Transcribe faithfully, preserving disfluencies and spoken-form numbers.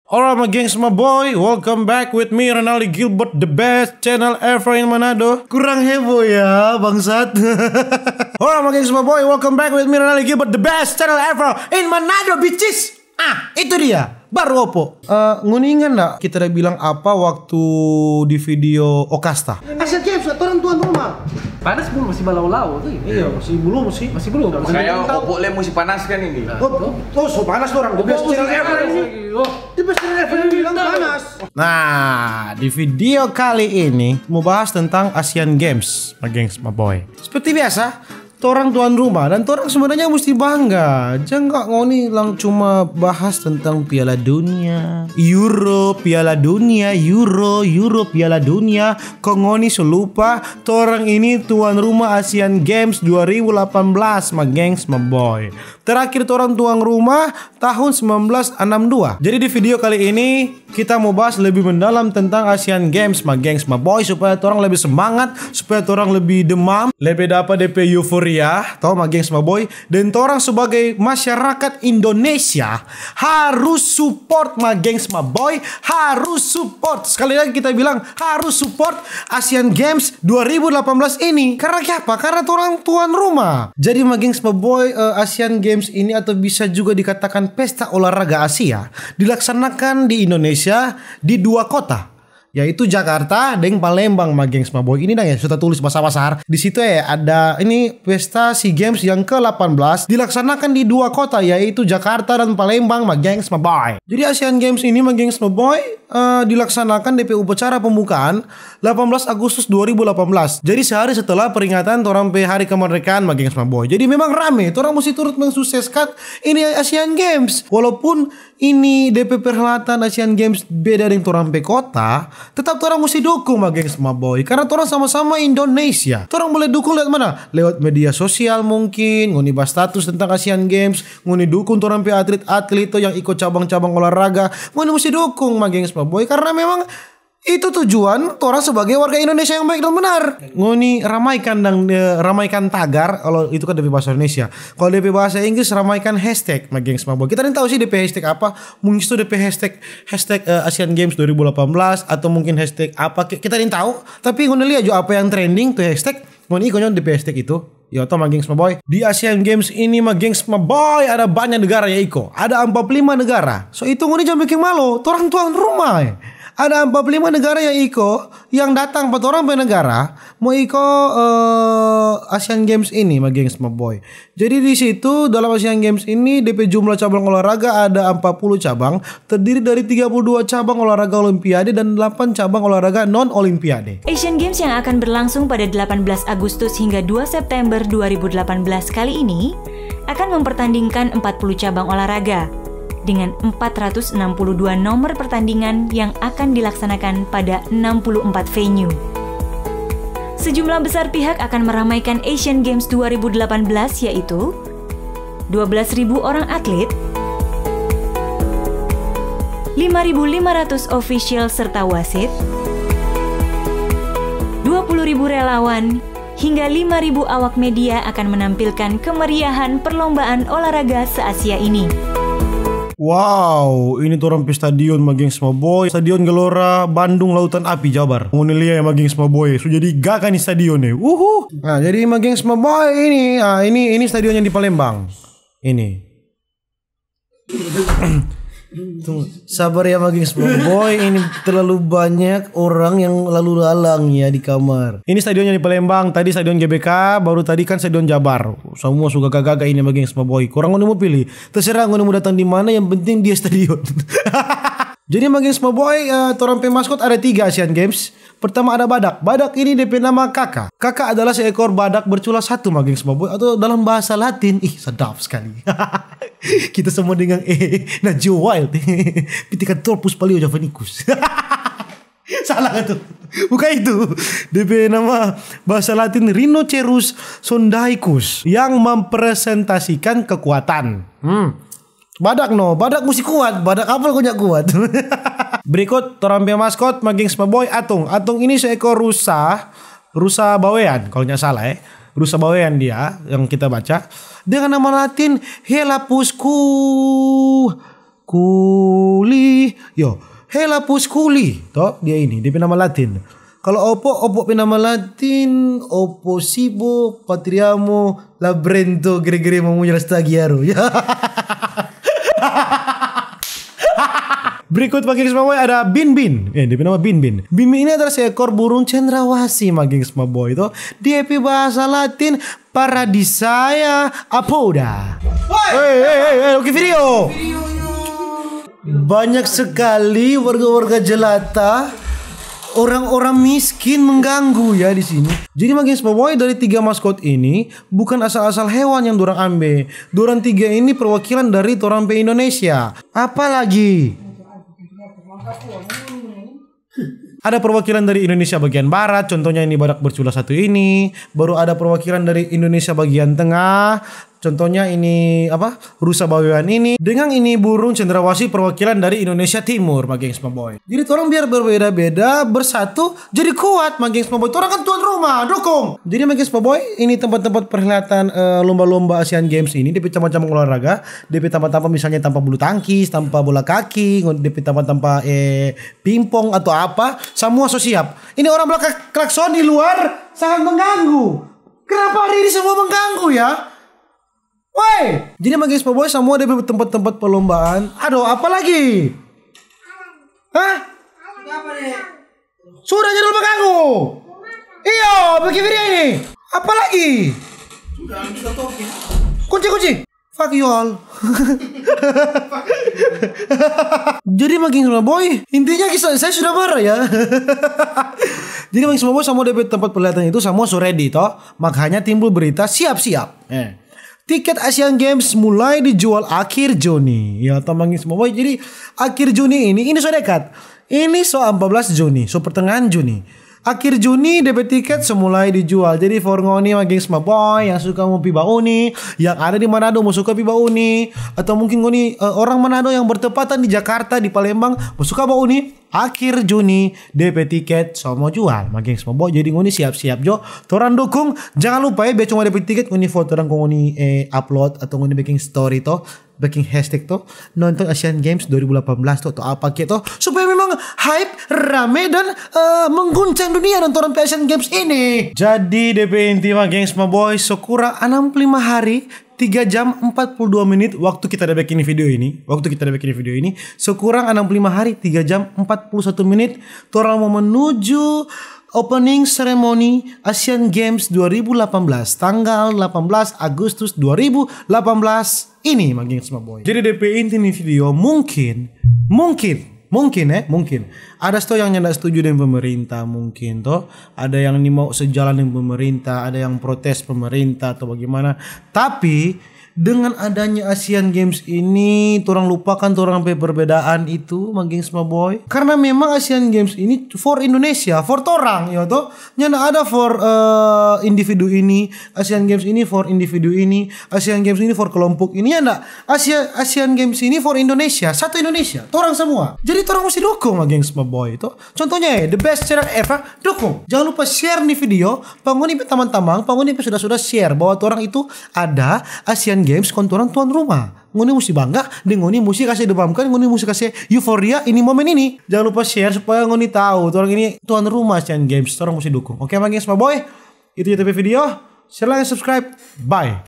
Alright, my gengs, my boy, welcome back with me, Ronaldo Gilbert, the best channel ever in Manado. Kurang heboh ya, bangsat. Alright, my gengs, my boy, welcome back with me, Ronaldo Gilbert, the best channel ever in Manado, bitches. Ah, itu dia, baru opo. Eh, ngoni ingat ndak kita ada bilang apa waktu di video Okasta? Asian Games, torang tuan rumah. Panas belum, masih balau-lau tuh. Iya, masih belum sih. Masih belum. Masih Kayak belum tahu. Opo le musti panas kan ini. Oh, oh, so panas orang, the best channel ever ini. Oh. The best channel ever ini bilang panas. Nah, di video kali ini mau bahas tentang Asian Games, my gengs, my boy. Seperti biasa, torang tuan rumah dan torang sebenarnya mesti bangga. Jang kak ngoni lang cuma bahas tentang Piala Dunia, Euro, Piala Dunia, Euro, Euro, Piala Dunia. Kong ngoni so lupa, torang ini tuan rumah Asian Games dua ribu delapan belas, my gengs, my boy. Terakhir torang tuan rumah tahun sembilan belas enam dua. Jadi di video kali ini kita mau bahas lebih mendalam tentang Asian Games, my gengs, my boy, supaya torang lebih semangat, supaya torang lebih demam, lebih dapat D P euforia, toh, my gengs, my boy. Dan torang sebagai masyarakat Indonesia harus support, my gengs, my boy, harus support. Sekali lagi kita bilang harus support Asian Games dua ribu delapan belas ini. Karena kiapa? Karena torang tuan rumah. Jadi, my gengs, my boy, eh, Asian Games ini atau bisa juga dikatakan pesta olahraga Asia dilaksanakan di Indonesia di dua kota, yaitu Jakarta deng Palembang, my gengs, my boy. Ini dang ya, sudah tulis basar-basar. Di situ ya ada ini pesta SEA Games yang ke delapan belas dilaksanakan di dua kota, yaitu Jakarta dan Palembang, my gengs, my boy. Jadi Asian Games ini, my gengs, my boy, eh, dilaksanakan D P upacara pembukaan delapan belas Agustus dua ribu delapan belas. Jadi sehari setelah peringatan torang pe hari kemerdekaan, my gengs, my boy. Jadi memang rame, torang musti turut mensukseskan ini Asian Games. Walaupun ini D P perhelatan Asian Games beda deng torang pe kota, tetap torang musti dukung, my gengs, my boy. Karena torang sama-sama Indonesia. Torang boleh dukung lewat mana? Lewat media sosial mungkin, ngoni ba status tentang Asian Games, ngoni dukung torang pe atlet-atlet to yang iko cabang-cabang olahraga, ngoni musti dukung, my gengs, my boy. Karena memang itu tujuan torang sebagai warga Indonesia yang baik dan benar. Ngoni ramaikan dang, eh, ramaikan tagar, kalau itu kan D P bahasa Indonesia. Kalau D P bahasa Inggris, ramaikan hashtag, my gengs, my boy. Kita nih tahu sih D P hashtag apa, mungkin itu D P hashtag, hashtag, eh, Asian Games dua ribu delapan belas, atau mungkin hashtag apa, ki-, kita nih tahu. Tapi ngoni lihat juga apa yang trending tuh hashtag, ngoni ikut D P hashtag itu. Yo, to, my gengs, my boy. Di Asian Games ini, my gengs, my boy, ada banyak negara yang iko. Ada empat puluh lima negara. So, itu ngoni jangan bikin malu. Torang tuan rumah, eh. Ada empat puluh lima negara yang iko, yang datang pa torang pe negara, mo iko, eh, Asian Games ini, my gengs, my boy. Jadi, di situ, dalam Asian Games ini, D P jumlah cabang olahraga ada empat puluh cabang, terdiri dari tiga puluh dua cabang olahraga olimpiade dan delapan cabang olahraga non-olimpiade. Asian Games yang akan berlangsung pada delapan belas Agustus hingga dua September dua ribu delapan belas kali ini akan mempertandingkan empat puluh cabang olahraga dengan empat ratus enam puluh dua nomor pertandingan yang akan dilaksanakan pada enam puluh empat venue. Sejumlah besar pihak akan meramaikan Asian Games dua ribu delapan belas, yaitu dua belas ribu orang atlet, lima ribu lima ratus ofisial serta wasit, dua puluh ribu relawan, hingga lima ribu awak media akan menampilkan kemeriahan perlombaan olahraga se-Asia ini. Wow, ini torang pe stadion, my gengs, my boy. Stadion Gelora Bandung Lautan Api, Jabar. Ngoni lia ya, my gengs, my boy. So jadi gaga nih stadion nih. Uhu. Nah, jadi, my gengs, my boy, ini, ah, ini, ini stadion yang di Palembang. Ini. Tunggu, sabar ya, my gengs, my boy. Ini terlalu banyak orang yang lalu lalang ya di kamar. Ini stadion yang di Palembang. Tadi stadion G B K, baru tadi kan stadion Jabar. Semua suka gaga ini, my gengs, my boy. Kurang ngoni mau pilih. Terserah ngoni mau datang di mana, yang penting dia stadion. Jadi, my gengs, my boy, eh, torang pe maskot ada tiga Asian Games. Pertama ada badak. Badak ini depe nama Kaka. Kaka adalah seekor badak bercula satu, my gengs, my boy, atau dalam bahasa Latin. Ih, sedap sekali. Kita semua dengan eh, nah, Joe Wild. Pithecanthropus paleojavanicus. Salah tuh. Bukan itu. Depe nama bahasa Latin Rhinoceros sondaicus yang mempresentasikan kekuatan. Hmm. Badak no, badak musti kuat, badak apa kau nyak kuat? Berikut, torang pe maskot, my gengs, my boy, Atung. Atung ini seekor rusa, rusa bawean, kalau nyak salah, eh. Rusa bawean dia, yang kita baca. Dengan nama Latin, Helapus cu-, Kuli, yo, Helapus Kuli, to, dia ini, dia pe nama Latin. Kalo opo, opo pe nama Latin, Opposibo patriamo labrento gregremo munyal stagiaro. Berikut, Mageng Smaboy, ada Bin Bin. Eh, dia pe nama Bin Bin. Bin Bin ini adalah seekor burung cendrawasih, Mageng Smaboy, to. Dia pe bahasa Latin Paradisea apoda. Woi! Hei, hei, hei, hei, oke, video. Banyak sekali warga-warga jelata, orang-orang miskin mengganggu ya di sini. Jadi, Mageng Smaboy, dari tiga maskot ini bukan asal-asal hewan yang dorang ambe. Dorang tiga ini perwakilan dari torang pe Indonesia. Apalagi ada perwakilan dari Indonesia bagian barat, contohnya ini badak bercula satu ini. Baru ada perwakilan dari Indonesia bagian tengah, contohnya ini apa, rusa bawean ini. Dengan ini burung cendrawasih perwakilan dari Indonesia Timur, Mageng Smaboy. Jadi torang biar berbeda-beda, bersatu jadi kuat, Mageng Smaboy. Torang kan tuan rumah, dukung. Jadi, Mageng Smaboy, ini tempat-tempat perhelatan, eh, lomba-lomba Asian Games ini, dia pe cabang-cabang olahraga, dia pe tampa-tampa, misalnya tampa bulu tangkis, tampa bola kaki, dia pe tampa-tampa, eh, pingpong atau apa, samua so siap. Ini orang belakang klakson di luar sangat mengganggu. Kenapa hari ini semua mengganggu ya? Woi, jadi, Mageng Smaboy, samua dia pe tempat-tempat perlombaan. Aduh, apa lagi? Hah? Sudah jadi mengganggu. Iyo, bikin video ini. Apa lagi? Kunci, kunci. Fuck you all. Jadi, Mageng Smaboy, intinya kisah saya sudah marah ya. Jadi, Mageng Smaboy, samua dia pe tempat perhelatan itu samua so ready to. Makanya timbul berita siap-siap. Eh. Tiket Asian Games mulai dijual akhir Juni. Ya, to, Mageng Smaboy. Jadi, akhir Juni ini, ini so dekat. Ini so empat belas Juni, so pertengahan Juni. Akhir Juni, dia pe tiket so mulai dijual. Jadi, for ngoni, Mageng Smaboy, yang suka mo pi bauni, yang ada di Manado mo suka pi bauni, atau mungkin ngoni, eh, orang Manado yang bertepatan di Jakarta, di Palembang, mo suka bauni, akhir Juni, dia pe tiket so mo jual, Mageng Smaboy. Jadi, ngoni siap-siap jo. Torang dukung. Jangan lupa ya, biar cuma dia pe tiket, ngoni foto dan kong ngoni, eh, upload atau ngoni bikin story to, bikin hashtag to, nonton Asian Games dua ribu delapan belas to, atau apa ke to, supaya memang hype, rame, dan, eh, mengguncang dunia nonton torang pe Asian Games ini. Jadi, dia pe inti, Mageng Smaboy, so kurang enam puluh lima hari, tiga jam empat puluh dua menit waktu kita ada bikin video ini. Waktu kita ada bikin video ini, so kurang enam puluh lima hari, tiga jam empat puluh satu menit, torang mo menuju opening ceremony Asian Games dua ribu delapan belas, tanggal delapan belas Agustus dua ribu delapan belas ini, Mageng Smaboy. Jadi, dia pe inti ni video, mungkin, mungkin, mungkin, eh, mungkin ada sto yang nyanda setuju dengan pemerintah, mungkin to. Ada yang ni mau sejalan dengan pemerintah, ada yang protes pemerintah atau bagaimana. Tapi, dengan adanya Asian Games ini, torang lupakan torang pe perbedaan itu, Mageng Smaboy. Karena memang Asian Games ini for Indonesia, for torang, ya to. Nyanda ada for, eh, individu ini, Asian Games ini for individu ini, Asian Games ini for kelompok ini, ya nda. Asia-, Asian Games ini for Indonesia, satu Indonesia, torang samua. Jadi torang musti dukung, Mageng Smaboy, to. Contohnya, eh, the best channel ever, dukung. Jangan lupa share ni video, pa ngoni pe tamang-tamang, pa ngoni pe sudah-sudah share bahwa torang itu ada Asian Games, kong torang tuan rumah. Ngoni musti bangga, deng ngoni musti kase demamkan, ngoni musti kase euforia ini momen ini. Jangan lupa share supaya ngoni tahu, torang ini tuan rumah Asian Games, torang musti dukung. Oke, Mageng Smaboy, itu dia ta pe video. Share, like, subscribe. Bye.